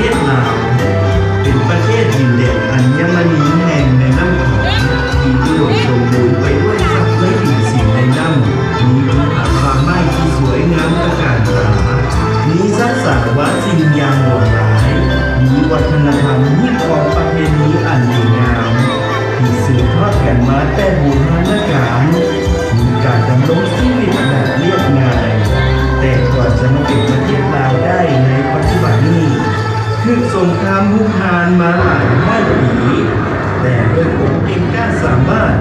ເທດລາວ ເປັນປະເທດດິນແດນອັນຍະມະນີແຫ່ງແມ່ນ້ຳຂອງ ທີ່ອຸດົມສົມບູນໄປດ້ວຍຊັບໃນດິນສິນໃນນ້ຳ, ມີພູຜາປ່າໄມ້ທີ່ສວຍງາມຕະການຕາ, ມີສັດສາວາສິ່ງຢ່າງຫຼວງຫຼາຍ, ມີວັດທະນະທຳຮີດຄອງປະເພນີອັນດີງາມ ທີ່ສືບທອດກັນມາແຕ່ບູຮານະການ, ມີການດຳລົງຊີວິດແບບລຽບງ່າຍ, ແຕ່ກວ່າຈະມາເປັນປະເທດລາວໄດ້ໃນປັດຈຸບັນນີ້ ຖືກສົງຄາມຮຸກຮານມາຫຼາຍຮ້ອຍປີ, ແຕ່ດ້ວຍຄວາມເກັ່ງກ້າສາມາດ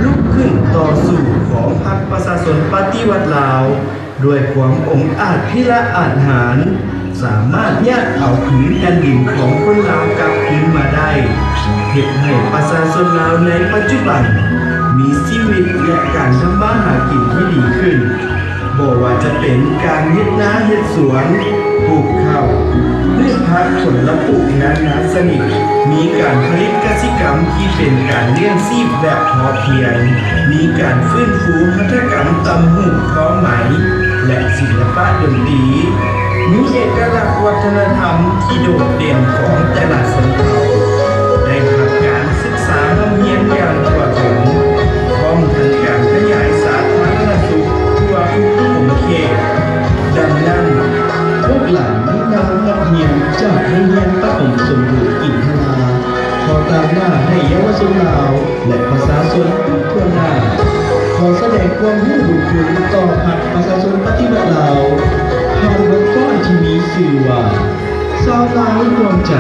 ລຸກຂຶ້ນຕໍ່ສູ້ຂອງພັກປະຊາຊົນປະຕິວັດລາວ ດ້ວຍຄວາມອົງອາດພິລະອາດຫານ ສາມາດຍາດເອົາຜືນແຜ່ນດິນຂອງຄົນລາວກັບຄືນມາໄດ້, ເຮັດໃຫ້ປະຊາຊົນລາວໃນປັດຈຸບັນມີຊີວິດ ແລະ ການທຳມາຫາກິນທີ່ດີຂຶ້ນ. ບໍ່ວ່າຈະເປັນການເຮັດນາເຮັດສວນ, ປູກເຂົ້າ, ພືດຜັກຜົນລະປູກນານາຊະນິດ, ມີການຜະລິດກະສິກຳທີ່ເປັນການລ້ຽງຊີບແບບພໍພຽງ, ມີການຟື້ນຟູຫັດຖະກຳຕ່ຳຫູ້ທໍໄໝ ແລະ ສິລະປະດົນຕີ, ມີເອກະລັກວັດທະນະທຳທີ່ໂດດເດັ່ນຂອງແຕ່ລະຊົນເຜົ່າ, ໄດ້ຮັບການສຶກສາຮ່ຳຮຽນຢ່າງທົ່ວເຖິງ, ພ້ອມທັງການຂະຫຍາຍສາທາລະນະສຸກທົ່ວທຸກຂົງເຂດ. ດັ່ງນັ້ນ, ພວກຫຼານມີນາມນັກຮຽນຈາກໂຮງຮຽນປະຖົມສົມບູນອິນທະລາ ຂໍຕາງໜ້າໃຫ້ເຍົາວະຊົນລາວ ແລະ ປະຊາຊົນທຸກທົ່ວໜ້າ ຂໍສະແດງຄວາມຮູ້ບຸນຄຸນຕໍ່ພັກປະຊາຊົນປະຕິວັດລາວ ຜ່ານບົດຟ້ອນທີ່ມີຊື່ວ່າ ຊາວລາວຮ່ວມໃຈ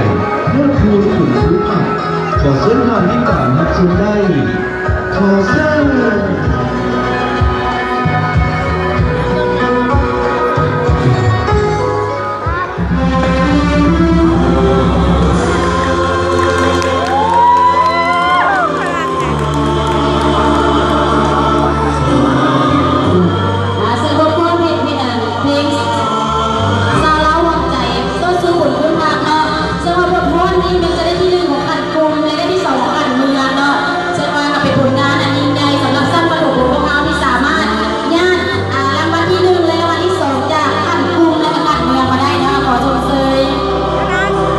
ເທີດທູນຂຸນພູຜັກ. ຂໍເຊີນທ່ານຕິດຕາມຮັບຊົມໄດ້. ຂໍເຊີນ. ອາ ເຊິ່ງບົດຟ້ອນເພງ ເພງ ເພງຊາວລາວຮ່ວມໃຈເທີດຊູນຂຸນພູຜັກເນາະ, ເຊິ່ງວ່າບົດຟ້ອນນີ້ແມ່ນຈະໄດ້ທີໜຶ່ງຂອງຂັ້ນກຸ່ມ ແລະ ໄດ້ທີສອງຂອງຂັ້ນເມືອງເນາະ. ເຊິ່ງວ່າກໍເປັນຜົນງານອັນຍິ່ງໃຫຍ່ສຳລັບຊັ້ນປະຖົມຂອງພວກເຮົາທີ່ສາມາດຍາດ ອາ ລາງວັນທີໜຶ່ງ ແລະ ລາງວັນທີສອງ ຈາກຂັ້ນກຸ່ມ ແລະ ກະຂັ້ນເມືອງມາໄດ້ເນາະ, ຂໍຊົມເຊີຍ.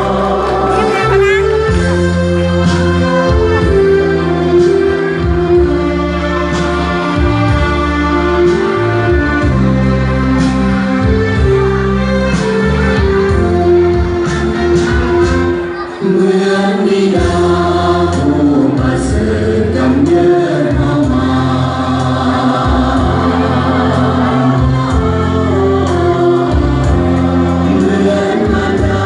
ເໝືອນບິດາຜູ້ປະເສີດກຳເນີດເຮົາມາ, ເໝືອນມານດາ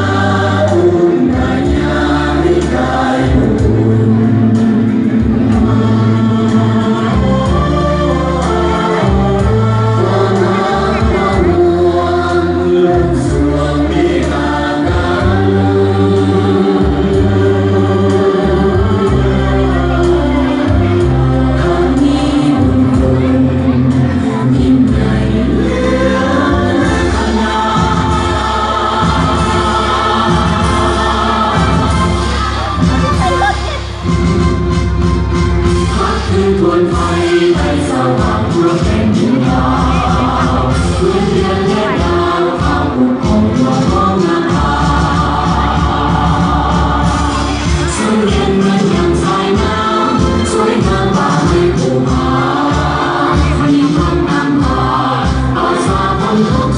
ອຸ້ມພະຍາລິກາຍບຸນ. ພັກຄືນຄວນໄທ ໄທສະຫວ່າງທົ່ວແຜ່ນດິນລາວ, ພື້ນເຮືອນແດນດາວ ເຮົາປົກປ້ອງທົ່ວທ້ອງນາຄາ. ສຳເລັດເໝືອນດັ່ງສາຍນ້ຳ ຊ່ວຍນຳພາໃຫ້ຜູ້ພາ ໃຫ້ພັກນຳພາ ປະຊາຊົນທຸກ